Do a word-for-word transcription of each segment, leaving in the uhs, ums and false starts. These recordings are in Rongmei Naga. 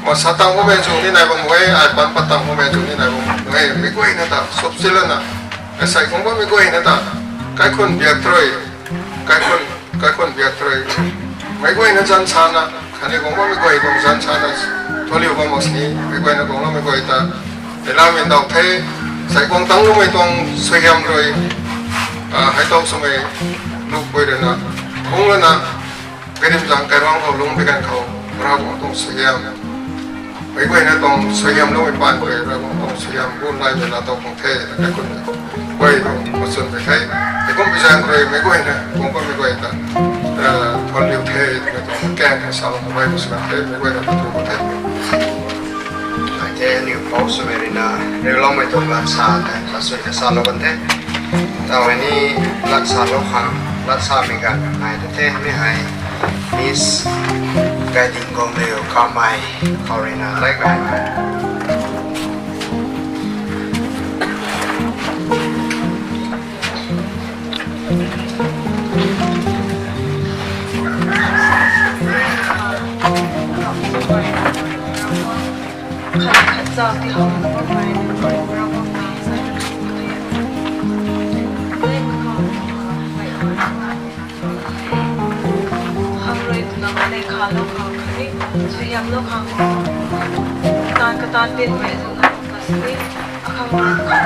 Pasatang mumei chu ni nai bam e, ai pan patang mumei chu ni nai bam e. Mei guayna ta, sop silana. Asei guang bammei guayna ta, kaikhun biak thrui, kaikhun, kaikhun biak thrui. Mei guayna zan sana, khatni guang bammei guay guang zan sana, tholiu bam mak sini, mei guayna guang bammei guay ta, Elam in dau the, sai guang tang lumei tuang suaihiam rui, ah, hei tau swmei luk pui rui na, kung lana, Karim zang kairuang khou lung bi gan khou, Ravguangc tuang suaihiam. Mei guayna tuang suaihiam lumei paan khou, Ravguangc tuang suaihiam bu nai mei la tau khang the, ta kaikhun. Guay tuang machun mei the, kaikhun bi zang khou, mei guayna, kung bammei guay ta, ah, tholiu the, mei tuang kang kha sa lou, mei guay machun the, mei guayna ta tu the. Ai the, aniu pou swmei rui na, riuloumei tuang lat sa tei, lat sui ta salou kan the. Tau ni lat salou khang, lat samei ganv nai ta the, mi hei, Miss Gaidinggomliu Kamei khou rui na, like, like. Khang rui twna kanei khalou khang khatni suaihiamlou khang, katan katan dinmei zuna khang sini, akhang rui khang,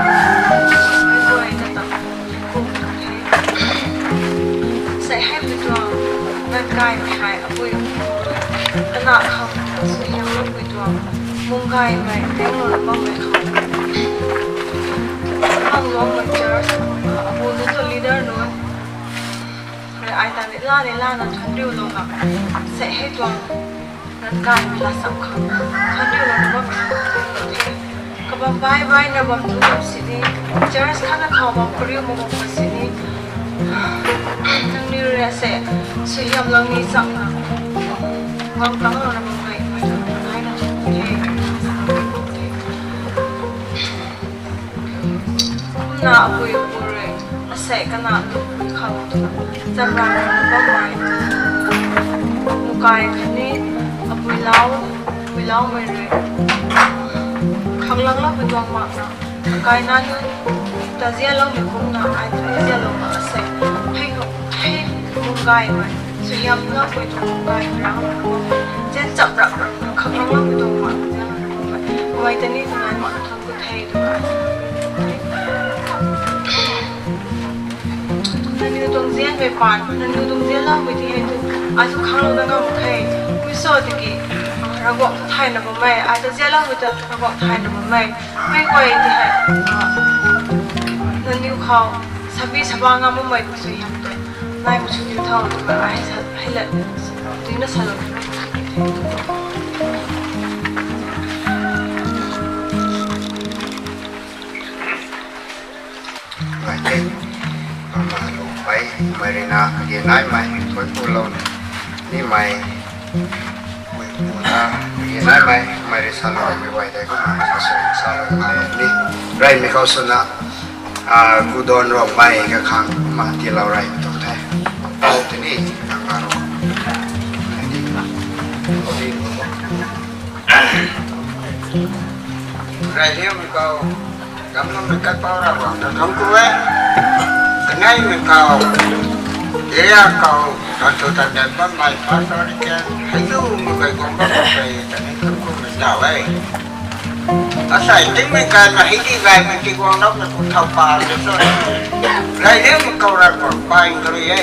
mei guayna ta, kum the. Sei hei mei tuang, nganv gaymei hei apui, kana khang, suaihiamloumei tuang, mung gaymei, tenglouna bammei khang. Khang luangmei church, apu nunc tu leader nunc, rui ai ta ni la ni lana thunriulou na, sei hei tuang, nganv gaymei la sam khang, thunriulou na bammei khang, kabam bai bai na bam tu bam sini, church khatna khou bam kariu mak bam sini, nangniw rui asei, suaihiamlou ni chakna, guang tanglouna bammei, mei tuang nai na the. Kumna apui apu rui, asei kana tu khang, chamra bammei, mukai khatni, apui lau, apui laumei rui, khanglanglou pui tuang makna, kakai nanu, ta zialoumei kumna, ai ta zialou mak asei, hei, hei, mung gaymei, suaihiamlou pui tuang mung gaymei rang, zen chap rap rap, khanglanglou pui tuang mak, zialoumei kumna, mei ta ni tu nai mak, thang ku the, tu nai. Nangniw tuang zianmei paan, nangniw tuang zianloumei ti hei tu, ai tu khanglou na ngam khe. Kum so tiki, Ravguangc thayna bammei, ai ta zianloumei ta Ravguangc thayna bammei. Mei guay ti hei, nangniw khou, sabi saba ngam bammei khou suaihiam tei, nai mak sw diu tho twna ai sa, hei la, duina salou. Ngai the, mama lung pei, mei rui na, kage naimei, thuai pulou, nimei, pui pu ta, kage naimei, mei rui salou, mei guay tei kumna, kasu salou, ni, reymei khou swna, ah, Kudon Ruangmei kakhang, kumna tiilou rey tu the. Pou tini, kang aro. Reyliumei khou, gamloumei kaipouc Ravguangc ta thuanc ku e. Kaneimei khou, area khou, tan thu tan dan bammei pastor ke, hei lumei guay guang bammei tei, tani thuanc kumei taw e. Asei tingmei gaymei, hei di gaymei tiguangloumei khou thow pa de so. Reyliumei khou Ravguangc paan kari e.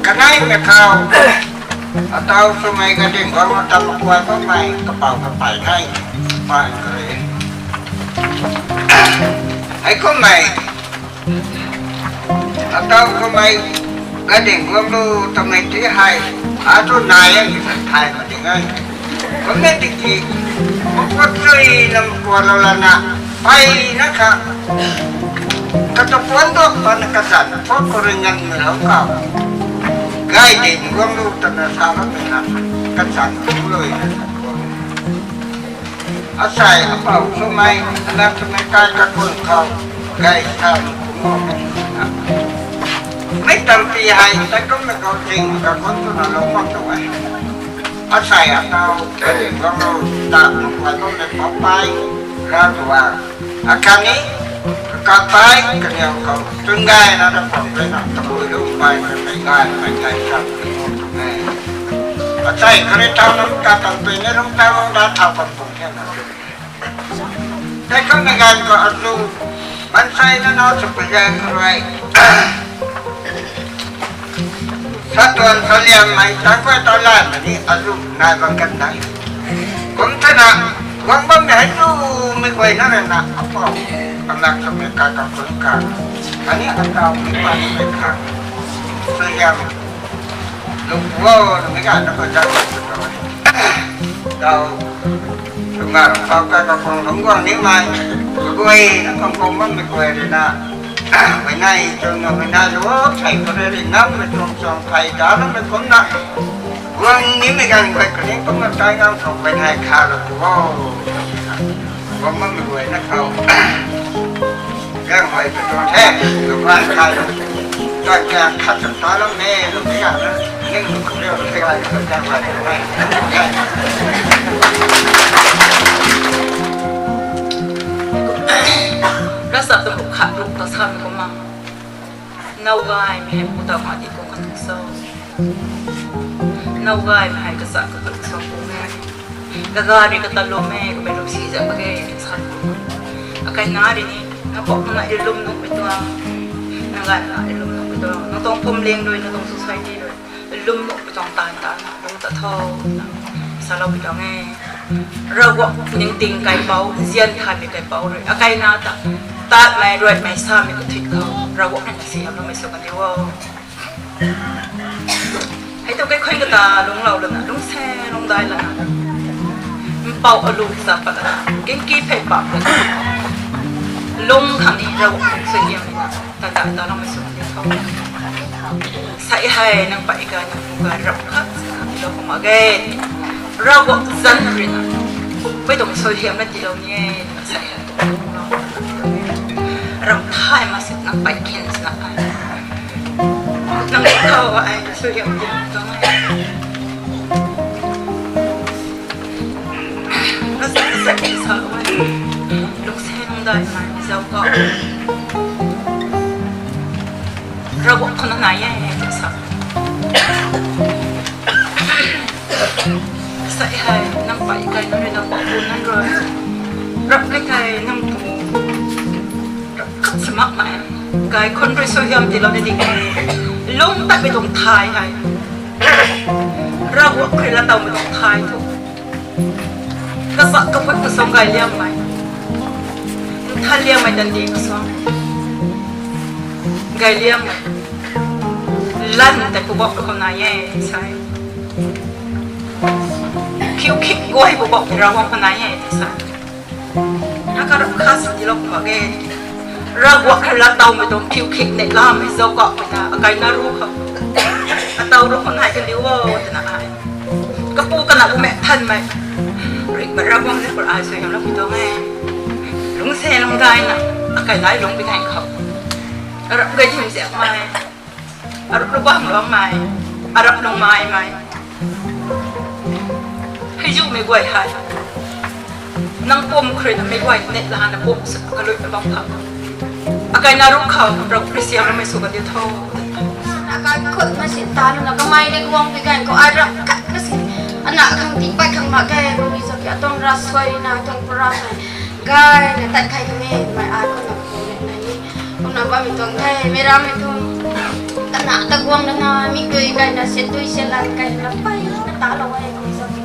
Kaneimei khou, ataw swmei gading guang ta makuay bammei, kapou kapey nai, paan kari. Hei kummei, ataw swmei gading guang lu twmei ti hei, atu nai e, thay ma ding e. Kumna tiki, makuat chui na makuat lou lana, peyna kha, katupuan dok pana kachan, pok khou rui nganmei lou khou. Gayding guang lu twna sa bammei na, kachan tu lui na sa guang. Asei apou swmei, alat swmei kai kakun khou, gay sa kumna. Mei tampi hei, tei kummei khou ting kakun twna lou mak tuang e. Asai atau kani guang lo ta nung khat kum ne pau pai, ra tuang. Akani, kakai pai, kaniw khou tun gay na da pang pe na, tabui lu pai na, mei gay, mei gay sa, e. Asai kari tau na, ta pang pe na, rung tau na, da thau pang pung the na. Tei khang na gan khou azu, bansei na na sw pui gan khou rui. Satuan saliam mei tang koi tau lan mei ni azu nai bam kan dai. Kum thana, guang bam mei hei lu mei guay na rui na, apou, anak sw mei ka ka kun ka. Kani atau mei pa mei ka. Saliam, lu wo, lu mei ka na ko jang ko to. Tau, lu nga rui pau ka ka kung lung guang ni mei. Guay na kung kung bam mei guay rui na. Mei nai, chung na mei nai lu, sai ko rui rui ngam mei chung chung thai da na mei kum na. Guang nimei ganv guay kaning kum na tai ngam khou guay nai kha lu tu o. Guang bammei guay na khou. Ganv guay tu tuang the, lu guay kha lu. Guay kha khat cham ta lam ne, lu mei ganv na. Ning lu khou riu lu mei ganv khou ganv guay tu mei. Ravsap tu khat ruk ta sa mei kum ma. Now gaymei hei pu ta ma di kum khat ruk sa. Now gaymei hei kasa khat ruk sa pu mei. Gaga rui kata lum e, kamei lungsi zat mak ge, sa. Akai na rui ni, na pok na rui lum nuhmei tuang, na gay na rui lum nuhmei tuang, na tuang phuamling rui, na tuang society rui, lum nuhmei tuang tan tan na, lum ta tho, na, saloumei tuang e. Ravguangc ningting kaipouc, nzian thanmei kaipouc rui, akai na ta, tatmei, ruaimei, samei kathuic khou, Ravguangc na siamloumei sw kan di o. Hei tu kaikhun kata lungclou lana, lungcse lungcdai lana, mpouh alu za pat lana, ginki phey pap lana, lung khang ni Ravguangc suaihiam lana, tadai taloumei sw kan di tho. Sei hei nang pei gay nang pu gay rap khat sa na tilou kum mak ge. Ravguangc zanc rui na, mei tuang suaihiam na tiilou ni e, sei hei. Ram thay mak si nang pei kin sina ai. Nang khou ai suaihiam ti tuang e. Ravguangc sa sa sa sa e. Lungcse lungdai mai zauc khou, Ravguangc khou na nai e sa. Sei hei nang pei gay nang rui nang pau nang rui, rap kai kai nang pu, rap khat si makmei, kaikhun rui suaihiam tiilou ni ding e. Lung tatmei tuang thay hei, Ravguangc rui laa towmei tuang thay thu, kasa kaphut kasuang gay liammei, nthan liammei tandi kasuang gay liammei, lan tei Poubauhmei khou nai e sa. Khiukhik guay Poubauhmei Ravguangc khou nai e sa. Akai rap khat si tiilou kum mak ge. Ravguangc rui laa towmei tuang khiukhik neihlamei zauc kauhmei ta akai na ru khou, ataw ru khou nai kan di o twna ai. Kapu kana bumaengh thanmei, ringhmei Ravguangc ni khou ai suaihiamloumei tuang e. Lungcse lungdai na, akai lai lungc bi ganv khou, arap gay thim ziakmei, arap lu bam luangmei, arap lungmaimei, hei zumei guay hei, nang pum khou rui na mei guay neih lana pum sw kalui na bam khou, akai na ru khou Ravguangc rui siamloumei sw kan di tho. Akai khut na si ta lana kamei ni guang bi ganv khou ai rap khat na si, ana khang ti pat khang mak ge, kum ni sa ki atuang ravsuai na tuang pura hei gay na tat khay kamei mei ai khou na khou ni nai ni. Kumna bammei tuang the, meic rammei tuang, kana ta guang lana mi dui gayna, sian dui sian lan gayna, peyna talou e kum sa ki.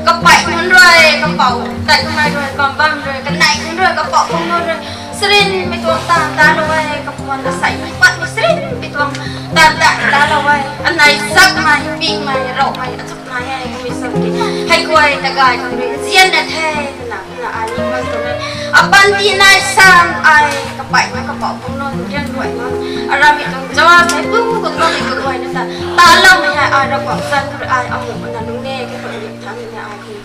Kapei nunc rui, kapouc tat kamei rui, bam bam rui, kanei nunc rui, kapouc pung nunc rui, sarinmei tuang taanv talou e, kapuan kasei mei patmei sarinmei tuang taanv ta talou e, anei zakmei, pingmei, rouhmei, achup nai e, kum sa ki. Hei guay ta gay khang rui nzianna the twna, kumna ai ni man tuang e. Apanty nai san ai, kapei na kapouc pung nunc, rian ruai nunc, aramei tuang judge hei pu kum bammei kaguayna ta, taloumei hei ai Ravguangc zanc khou rui ai amuh na lungc e, kei khou rui thanmei na ai kum.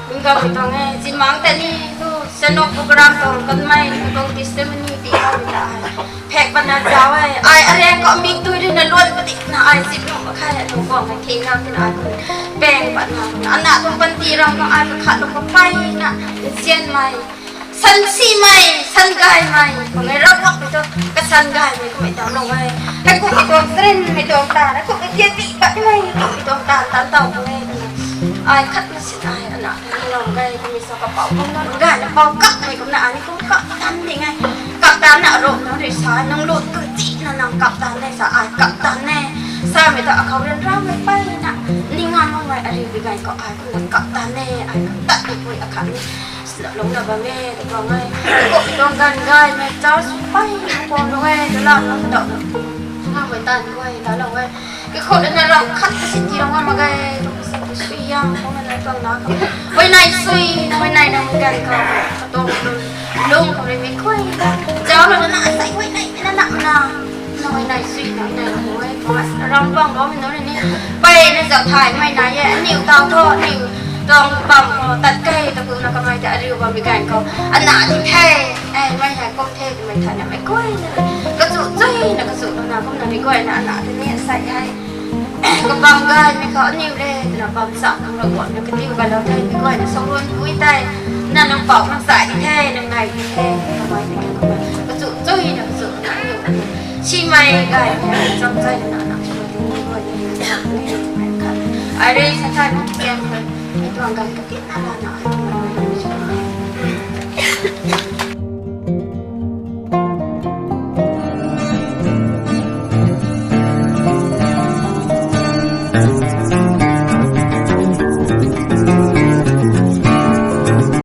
Kum gammei tuang e, zinmangc ta ni tu, Nokpu karam tuang kanmei, tuang testimony tii hou ta ai. Phek patna zauc e, ai areng khou mik tui rui na luan padik na ai zip nuh mak khe, atuang guang hei thing ngam tina ai khou peng patna. Ana tuang panty ram khou ai kakhat lou khou peyna, nzianmei, sansimei, sangaymei, khou ngai rap wak mei tu, kasangaymei kummei tang lou e. Hei kummei tuang trinmei tuang ta, hei kummei tian ti pat mei, kummei tuang ta, tan tau khou e, twna. Ai khat na sin ai, ana, ni lou ge, kummei sa kapou, kum na, gayna pou kak mei kumna, ani kum kap tan ding e. Kap tan na, rom na, rui sa, nang lut tu ti na, nang kap tan de, sa, ai kap tan e. Samei ta, akhou rian rammei peyna, ning ngan makmei, ariu bi gay khou, ai kumna kap tan e, ai kap tan e, pui akhat ni. Sna lungna bam e, ta bam e. Kop tuang ganv gaymei, church pey, kop lou e, ta lam lou dau na. Ngammei tan guay, ta lou e. Kakhou na ram khat kasi ti rong mak ge, kasi tu sui yang, khou na tuang na khou. Huayney sui, na huayney na ganv khou, katuang lung, lung khou rui mei khuay. Zauc lou na, sai huayney, na na na. Na huayney sui, na huayney na huay, khou ram tuang lou mei nunc ni. Peyna zauc thaymei nai e, aniu tau thu, aniu tuang bam khou, tat key, ta kum na kamei ta ariu bammei ganv khou. Ana ti the, e, mei hei kum the, twmei thayna mei khuay na. Kachu chuy na, kachu na, kumna mei guayna, ana ti ni sai hei. Kabam gaymei khou aniu le, twna bam cham khang Ravguangc na katiu kalou the, mei guayna sangruan pui tei, na nang pou nang sai di the, nang nai di the, kamei ti kan kumna. Kachu chuy na, kachu na, aniu. Simei gay, cham chai na, na, na, mei guayna, mei khat. Ai rui sa thai mak ken khou, mei tuang ganv kati na, na, na.